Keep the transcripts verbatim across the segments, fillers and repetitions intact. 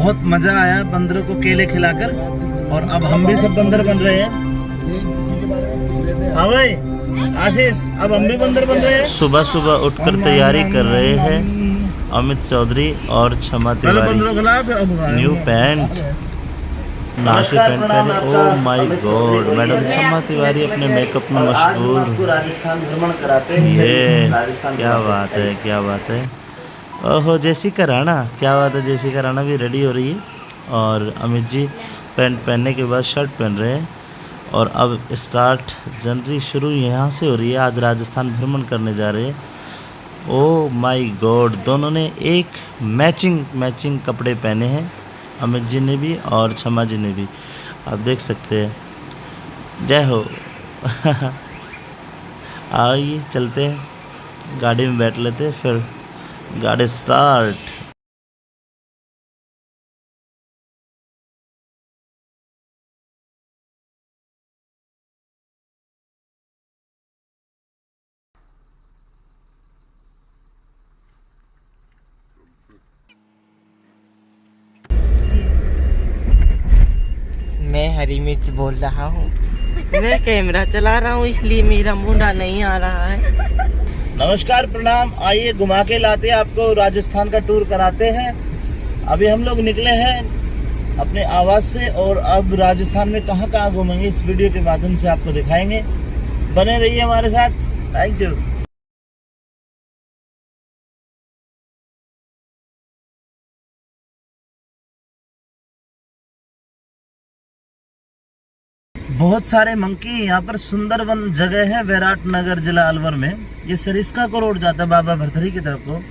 बहुत मजा आया बंदरों को केले खिलाकर, और अब हम भी सब बंदर बन रहे हैं। हाँ भाई आशीष, अब हम भी बंदर बन रहे हैं। सुबह सुबह उठकर तैयारी कर रहे हैं अमित चौधरी और क्षमा तिवारी। न्यू पैंट, नाशे पैंट पहने। ओ माय गॉड, मैडम क्षमा तिवारी अपने मेकअप में मशगूल। राजस्थान भ्रमण कराते हैं। ये क्या बात है, क्या बात है। ओहो, जेसिका राणा, क्या बात है। जेसिका राणा भी रेडी हो रही है और अमित जी पैंट पहनने के बाद शर्ट पहन रहे हैं। और अब स्टार्ट, जर्नी शुरू यहाँ से हो रही है। आज राजस्थान भ्रमण करने जा रहे हैं। ओ माय गॉड, दोनों ने एक मैचिंग मैचिंग कपड़े पहने हैं, अमित जी ने भी और क्षमा जी ने भी। आप देख सकते हैं। जय हो। आइए चलते हैं, गाड़ी में बैठ लेते हैं, फिर गाड़ी स्टार्ट। मैं हरी मिर्च बोल रहा हूँ। मैं कैमरा चला रहा हूँ, इसलिए मेरा मुंडा नहीं आ रहा है। नमस्कार, प्रणाम। आइए, घुमा के लाते हैं आपको, राजस्थान का टूर कराते हैं। अभी हम लोग निकले हैं अपने आवास से और अब राजस्थान में कहाँ कहाँ घूमेंगे, इस वीडियो के माध्यम से आपको दिखाएंगे। बने रहिए हमारे साथ। Thank you. बहुत सारे मंकी हैं यहाँ पर। सुंदरवन जगह है, विराटनगर, जिला अलवर में। ये सरिस्का को रोड जाता है बाबा भरथरी की तरफ को,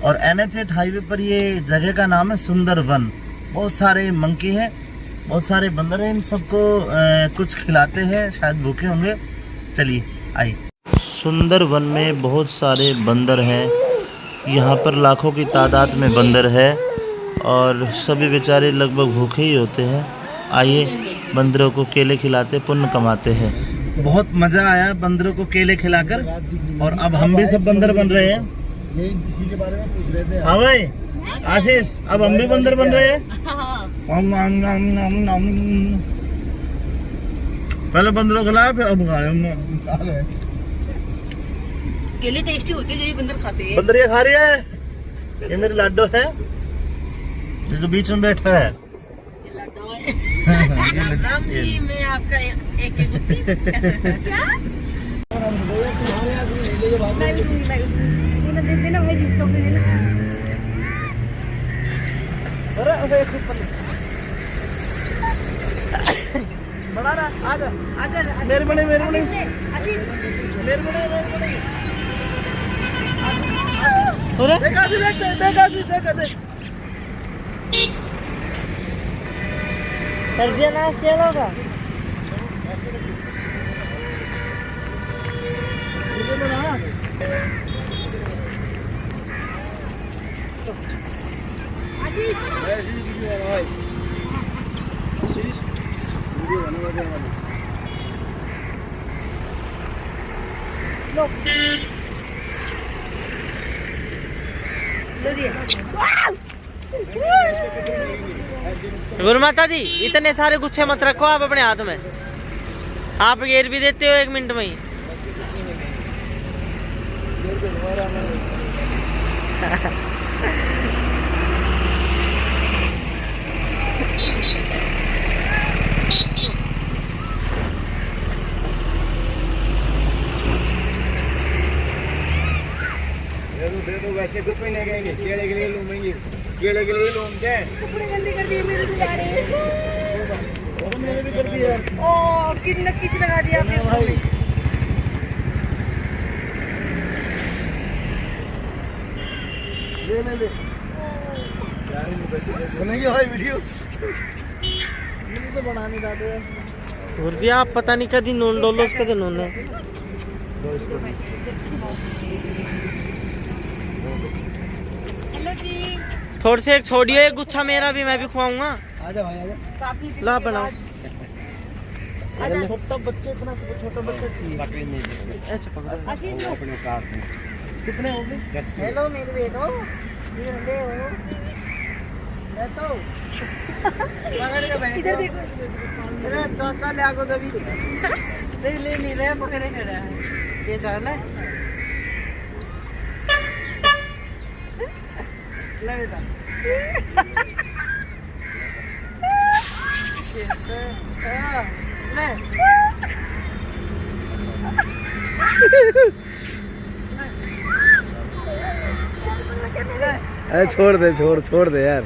और एन एच एट हाईवे पर ये जगह का नाम है सुंदरवन। बहुत सारे मंकी हैं, बहुत सारे बंदर हैं। इन सबको अ, कुछ खिलाते हैं, शायद भूखे होंगे। चलिए, आइए। सुंदरवन में बहुत सारे बंदर हैं। यहाँ पर लाखों की तादाद में बंदर है और सभी बेचारे लगभग भूखे ही होते हैं। आइए, बंदरों को केले खिलाते, पुण्य कमाते हैं। बहुत मजा आया बंदरों को केले खिलाकर, और अब हम भी सब बंदर बन रहे हैं। यही किसी के बारे में पूछ रहे थे। हाँ भाई आशीष, अब हम भी बंदर बन रहे हैं। हाँ। नम, नम, नम, नम, नम। पहले बंदरों को लाया, फिर अब खाए हमने। खा ले। केले टेस्टी होते हैं, जो ये बंदर खाते हैं। बंदर ये खा रही है, ये मेरी लाडो है, ये जो बीच में बैठा है। ये लाडो है। ये लाडो। राम जी, मैं आपका एक, एक, एक गुत्ती। क्या? मैं भी दूंगी, मैं भी दूंगी। ये मत दे देना भाई, जीतोगे ना। अरे, अरे, एक ऊपर ले। बड़ा ना, आ जा। आ जा, आ जा। मेरे बने, मेरे बने। आशीष। मेरे बने, मेरे बने। अरे? देख, आशीष, देख, देख, देख, आशीष, देख, देख। सर्दियाँ नाश क्या होगा? गुरु माता जी, इतने सारे गुच्छे मत रखो आप अपने हाथ में। आप घेर भी देते हो एक मिनट में ही। दे दो, दे दो, वैसे कुछ भी नहीं कहेंगे। केले के लिए लूमेंगे, केले के लिए लूमते हैं। कपड़े गंदे कर दिए मेरे भी यार। मेरे भी कर दिए। ओ, कितना किस लगा दिया आपने भाई। ले, ले, ले। बनाइए भाई वीडियो। ये तो बनाने जाते हैं। गुरु जी, आप पता नहीं कदी नून डोलो, कदी नून है। हेलो जी। थोड़े से एक छोड़ियो, एक गुच्छा मेरा भी, मैं भी खुआऊंगा। आजा भाई, आजा। काफी दिन ला, के बनाओ। बाद। आजा। छोटा बच्चा, इतना छोटा बच्चा चाहिए। पकड़ नहीं सकते। ऐसे पकड़ो। आशीष वो अपने औकात में। कितने हो गए? दस किलो। हेलो मेरे बेटो, ये ले हो। तो पकड़ के बैठ इधर जाओ। देखो। अरे चाचा ले आगो तभी। नहीं, ले नहीं रहे, पकड़े खड़ा है। ये जाना है। ले बेटा। ये तो, हाँ, ले। ए, छोड़ दे, छोड़, छोड़ दे यार।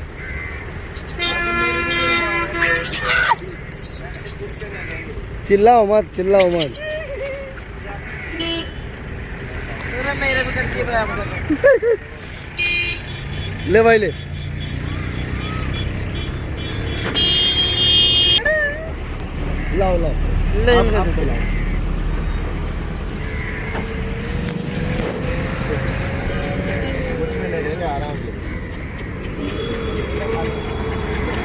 चिल्लाओ मत, चिल्लाओ मत। ले भाई, ले। लाओ, लाओ। ले, आप, इनका आप दे दो। खिलाओ। कुछ भी नहीं देंगे, आराम से।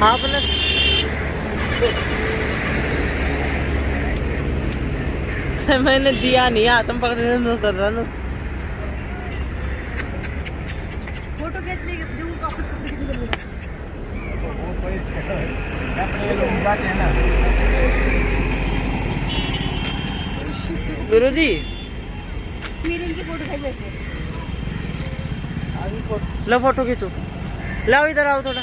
आपने मैंने दिया नहीं, हाथ में पकड़ने नु कर रहा नु। फोटो खींच लेंगे, जो आपको फोटो खींच लेंगे। गुरु जी, मेरे इनकी फोटो खींच लेते हैं। लो फोटो खींचो, लाओ इधर आओ थोड़ा।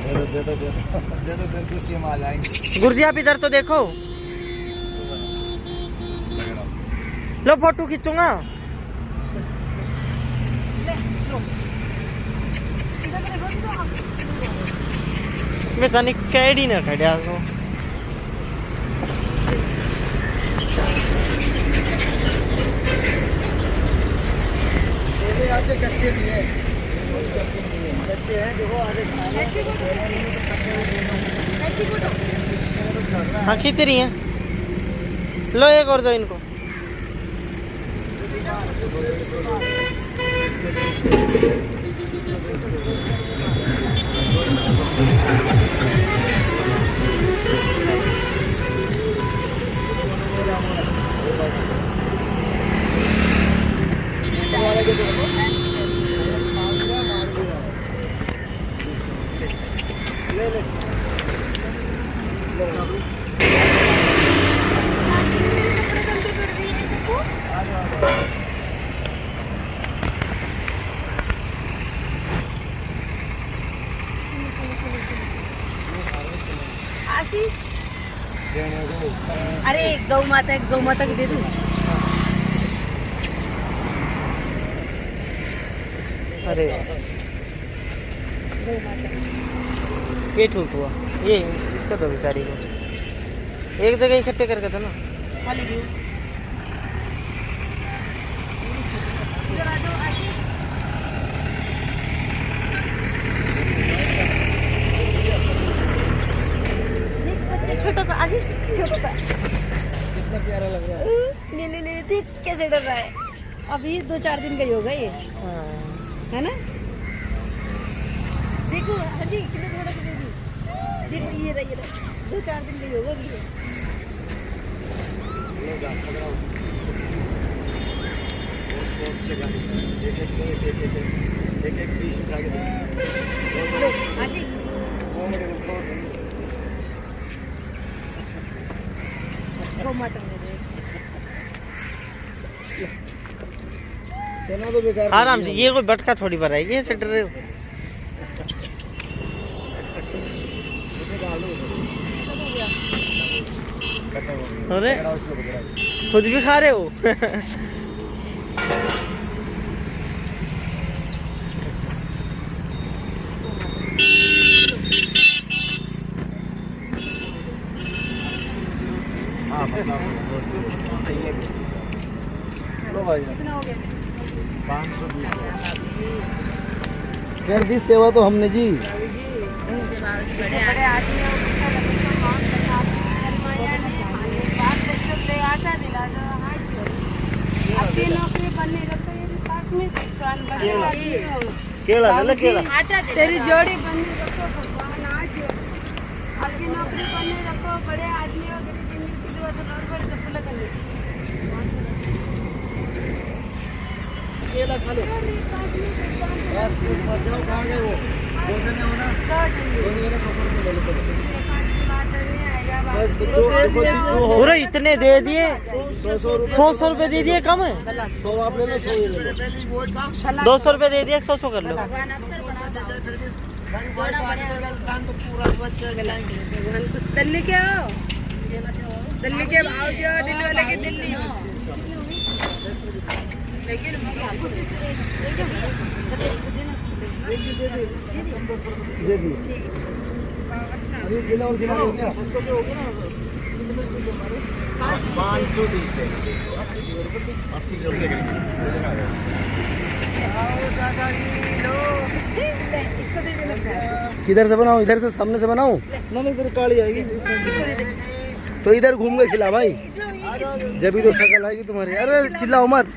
दे दो, दे दो, दे दो, दे दो, दे दो, गुस्से में आ जाएंगे। गुरु जी, आप इधर तो देखो। लो, फोटो खींचूंगा। मैं तनिक कैडी ना खड़ा तो। ये भी आपके कच्चे भी है। हाँ, खींच रही हैं। लो, एक और दो इनको। आशीष, अरे गौ माता, गौ माता को दे दूं? अरे गौ माता। ये ठीक हुआ, ये इसका दो बेचारी को। एक जगह इकट्ठे करके था ना। खाली क्यों? इधर आ जाओ, आशीष। देख, बच्चे, छोटा सा आशीष, छोटा सा। कितना प्यारा लग रहा है। ले, ले, ले, देख कैसे डर रहा है। अभी दो चार दिन का ही होगा ये। हाँ। है ना? देखो, हाँ जी, कितना छोटा सा baby। देखो, ये रहा, ये रहा। दो चार दिन का ही होगा अभी ये। एक एक पीस उठा के दे। लो, आशीष। गौ माता में दे। चलो तो बेकार आराम से, ये कोई बटका थोड़ी भराएगी, ये चढ़ रहे हो। अरे, खुद भी खा रहे हो। हाँ, मतलब, सही है। लो भाई। कितना हो गया? पाँच सौ बीस। कर दी सेवा तो हमने जी। बड़े आदमी हो, गुस्सा लगे तो कौन करना? बात तो ले आता, दिला दो, हाँ जी। आपकी नौकरी बनने का तो ये भी पास में दुकान बने आदमी हो। केला ले ले, केला। तेरी जोड़ी बनी रखो भगवान आज। आपकी नौकरी बनी रखो, बड़े आदमी हो, गरीब बनी की दुआ तो नॉर्मल चप्पल कर ले। केला खा लो। बस, बस, बस, जाओ, कहाँ गए वो? दो जने हो ना? दो जने, सौ, सौ रुपये ले लो, चलो। बस, जो, देखो, जो हो पूरे इतने दे दिए। सौ, सौ रुपये। सौ, सौ रुपये दे दिए, कम है। सौ आप ले लो, सौ ये ले लो। दो सौ रुपये दे दिए, सौ, सौ कर लो। दिल्ली के आओ, दिल्ली के आओ, दिल्ली वाले के दिल्ली। पाँच सौ बीस। अस्सी किलो के। किधर से बनाऊं? इधर से, सामने से बनाऊं? नहीं, नहीं, इधर काली आएगी। तो इधर घूम के खिला भाई, जब भी तो शक्ल आएगी तुम्हारी। अरे चिल्लाओ मत,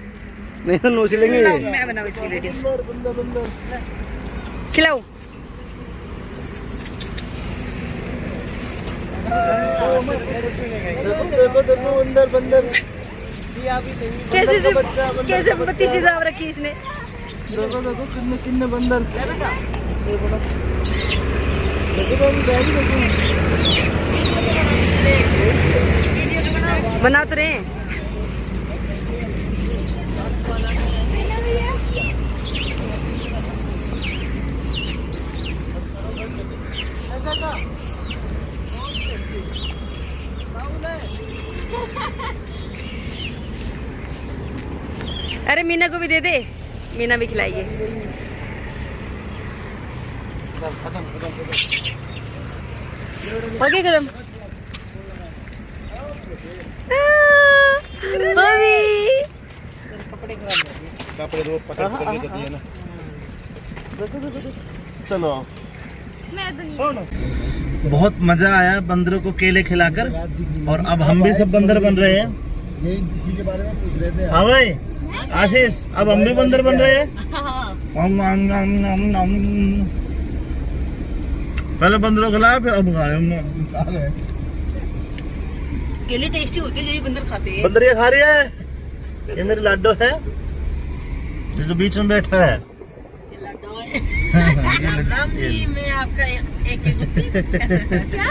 नहीं तो नोच लेंगे ये। मैं बनाऊं इसकी वीडियो। खिलाओ। देखो, देखो, देखो, बंदर, बंदर। कैसे से, कैसे पत्ती सी दाब रखी इसने। देखो, देखो, कितने, कितने बंदर। देखो, देखो, देखो। बना तो रहे हैं। अरे मीना को भी दे दे, मीना भी खिलाएगी। हो गया खत्म। आ, भाभी। कपड़े दो पकड़ के लेके दिए ना। चलो। बहुत मजा आया बंदरों को केले खिलाकर, और अब हम भी सब बंदर बन रहे हैं। यही इसी के बारे में पूछ रहे थे। हाँ भाई, आशीष, अब हम भी बंदर बन रहे हैं। हाँ। हम, हम, हम, हम, हम। पहले बंदरों को खिलाया, फिर हम खाए हमने। खा रहे हैं। केले टेस्टी होते हैं जब ये बंदर खाते हैं। बंदर ये खा रही है, ये मेरी लाडो है, ये जो बीच में बैठा है। ये लाडो है। राम जी, मैं आपका एक, एक, एक गुत्ती। क्या?